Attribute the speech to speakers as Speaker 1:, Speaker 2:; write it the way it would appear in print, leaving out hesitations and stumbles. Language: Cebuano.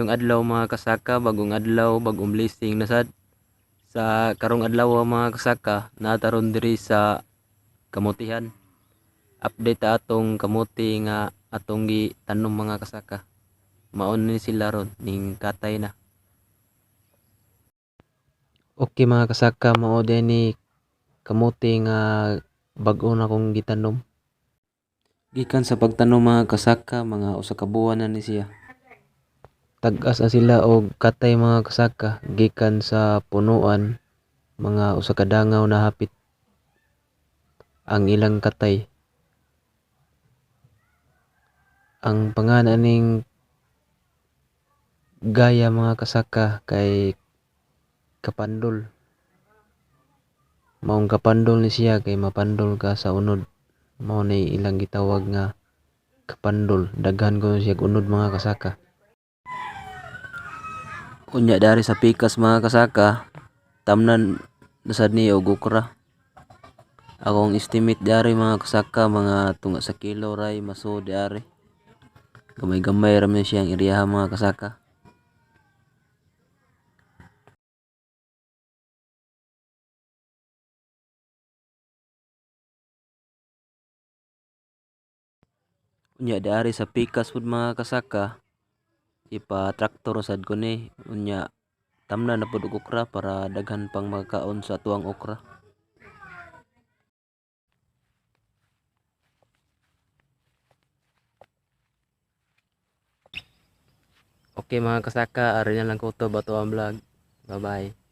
Speaker 1: Maayong adlaw, mga kasaka, bagong adlaw, bagong blessing na sad. Sa karong adlaw, mga kasaka, naa ta ron diri sa kamutihan. Update ta atong kamuti nga atong gitanom, mga kasaka. Mao ni sila ron ning katay na. Okay, mga kasaka, mao diay ni kamuti nga bag-o na kong gitanom. Gikan sa pagtanom, mga kasaka, mga usa ka buwan na ni siya. Tag-as na sila og katay, mga kasaka, gikan sa punuan mga usa ka dangaw na hapit ang ilang katay. Ang pangalan aning gaya, mga kasaka, kay kapandol. Maong kapandol ni siya kay mapandol ka sa unod. Mao ni ilang gitawag nga kapandol. Daghan kuno siya unod, mga kasaka. Unya dari sa pikas, mga kasaka, tamnan na sad ni og okra. Akong estimate diari, mga kasaka, mga tunga sa kilo ray maso diari. Gamay-gamay ra man siyang iriyaha, mga kasaka. Unya diari sa pikas pud, mga kasaka, ipa-traktor sad ko ni, unya tamnan na pud og okra para daghan pang makakaon sa atuang okra. Okay, mga kasaka, ari na lang kutob ato ang vlog. Bye bye.